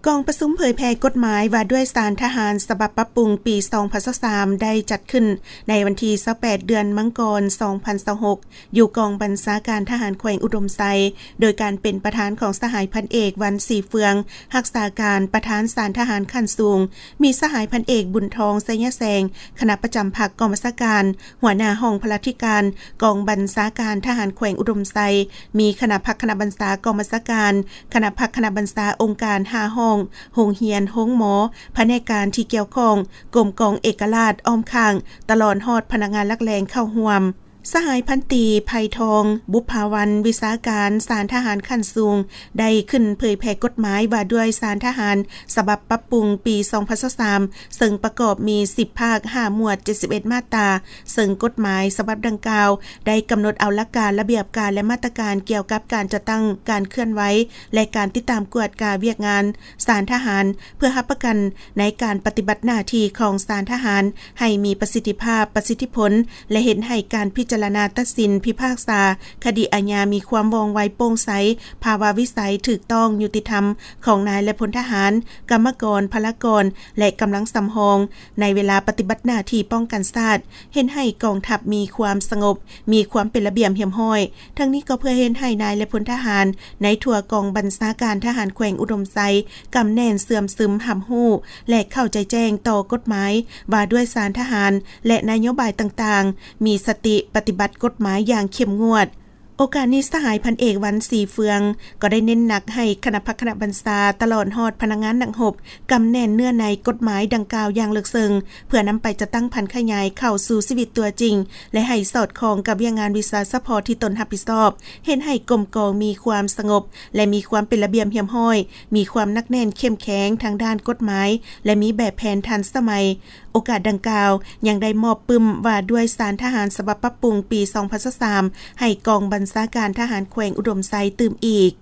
ກອງປະຊຸມເຜີຍແຜ່ກົດໝາຍວ່າດ້ວຍສານທະຫານສະບັບປັບປຸງປີສອງພັນຊາວສາມ ໄດ້ຈັດຂຶ້ນໃນວັນທີຊາວແປດ ເດືອນມັງກອນ ສອງພັນຊາວຫົກ ຢູ່ກອງບັນຊາການທະຫານແຂວງອຸດົມໄຊ ໂດຍການເປັນປະທານຂອງສະຫາຍພັນເອກ ວັນ ສີເຟືອງ ຮັກສາການປະທານສານທະຫານຂັ້ນສູງ, ມີສະຫາຍພັນເອກ ບຸນທອງ ໄຊຍະແສງ ຄະນະປະຈຳພັກກອງບັນຊາການ, ຫົວໜ້າຫ້ອງພະລາທິການ ກອງບັນຊາການທະຫານແຂວງອຸດົມໄຊ, ມີຄະນະພັກຄະນະບັນຊາກອງບັນຊາການ, ຄະນະພັກຄະນະບັນຊາອົງການຫ້າຫ້ອງ, ໂຮງຮຽນ, ໂຮງໝໍ, ພະແນກການທີ່ກ່ຽວຂ້ອງ, ກົມກອງເອກະລາດອ້ອມຂ້າງ, ຕະຫຼອດຮອດພະນັກງານຫຼັກແຫຼ່ງເຂົ້າຮ່ວມ. ສະຫາຍພັນຕີ ໄພທອງ ບຸບພາວັນ ວິຊາການສານທະຫານຂັ້ນສູງ ໄດ້ຂຶ້ນເຜີຍແຜ່ກົດໝາຍວ່າດ້ວຍສານທະຫານສະບັບປັບປຸງປີສອງພັນຊາວສາມ ເຊິ່ງປະກອບມີສິບພາກ, ຫ້າໝວດ, ເຈັດສິບເອັດມາດຕາ, ເຊິ່ງກົດໝາຍສະບັບດັ່ງກ່າວ ໄດ້ກຳນົດເອົາຫຼັກການ, ລະບຽບການ ແລະ ມາດຕະການກ່ຽວກັບການຈັດຕັ້ງ, ການເຄື່ອນໄຫວ ແລະ ການຕິດຕາມກວດກາວຽກງານສານທະຫານ ເພື່ອຮັບປະກັນໃນການປະຕິບັດໜ້າທີ່ຂອງສານທະຫານໃຫ້ມີປະສິດທິພາບ, ປະສິດທິຜົນ ແລະ ເຮັດໃຫ້ການພິຈາລະນາຕັດສິນ, ພິພາກສາຄະດີອາຍາມີຄວາມວ່ອງໄວ, ໂປ່ງໃສ, ພາວະວິໄສ, ຖືກຕ້ອງ, ຍຸຕິທຳຂອງນາຍ ແລະ ພົນທະຫານ, ກຳມະກອນ, ພະລາກອນ ແລະ ກຳລັງສຳຮອງ ໃນເວລາປະຕິບັດໜ້າທີ່ປ້ອງກັນຊາດ, ເຮັດໃຫ້ກອງທັບມີຄວາມສະຫງົບ, ມີຄວາມເປັນລະບຽບຮຽບຮ້ອຍ. ທັງນີ້ກໍເພື່ອເຮັດໃຫ້ນາຍ ແລະ ພົນທະຫານໃນທົ່ວກອງບັນຊາການທະຫານແຂວງອຸດົມໄຊ ກຳແໜ້ນເຊື່ອມຊຶມຮັບຮູ້ ແລະ ເຂົ້າໃຈແຈ້ງຕໍ່ກົດໝາຍວ່າດ້ວຍສານທະຫານ ແລະ ນະໂຍບາຍຕ່າງໆ, ມີສະຕິປະຕິບັດກົດໝາຍຢ່າງເຂັ້ມງວດ. ໂອກາດນີ້ ສະຫາຍພັນເອກ ວັນ ສີເຟືອງ ກໍໄດ້ເນັ້ນໜັກໃຫ້ຄະນະພັກຄະນະບັນຊາ ຕະຫຼອດຮອດພະນັກງານນັກຮົບ ກຳແໜ້ນເນື້ອໃນກົດໝາຍດັ່ງກ່າວຢ່າງເລິກເຊິ່ງ ເພື່ອນຳໄປຈັດຕັ້ງຜັນຂະຫຍາຍເຂົ້າສູ່ຊີວິດຕົວຈິງ ແລະ ໃຫ້ສອດຄ່ອງກັບວຽກງານວິຊາສະເພາະທີ່ຕົນຮັບຜິດຊອບ, ເຮັດໃຫ້ກົມກອງມີຄວາມສະຫງົບ ແລະ ມີຄວາມເປັນລະບຽບຮຽບຮ້ອຍ, ມີຄວາມໜັກແໜ້ນເຂັ້ມແຂງທາງດ້ານກົດໝາຍ ແລະ ມີແບບແຜນທັນສະໄໝ. ໂອກາດດັ່ງກ່າວ ຍັງໄດ້ມອບປຶ້ມວ່າດ້ວຍສານທະຫານສະບັບປັບປຸງປີສອງພັນຊາວສາມ ໃຫ້ກອງບັນຊາການທະຫານແຂວງອຸດົມໄຊຕື່ມອີກ.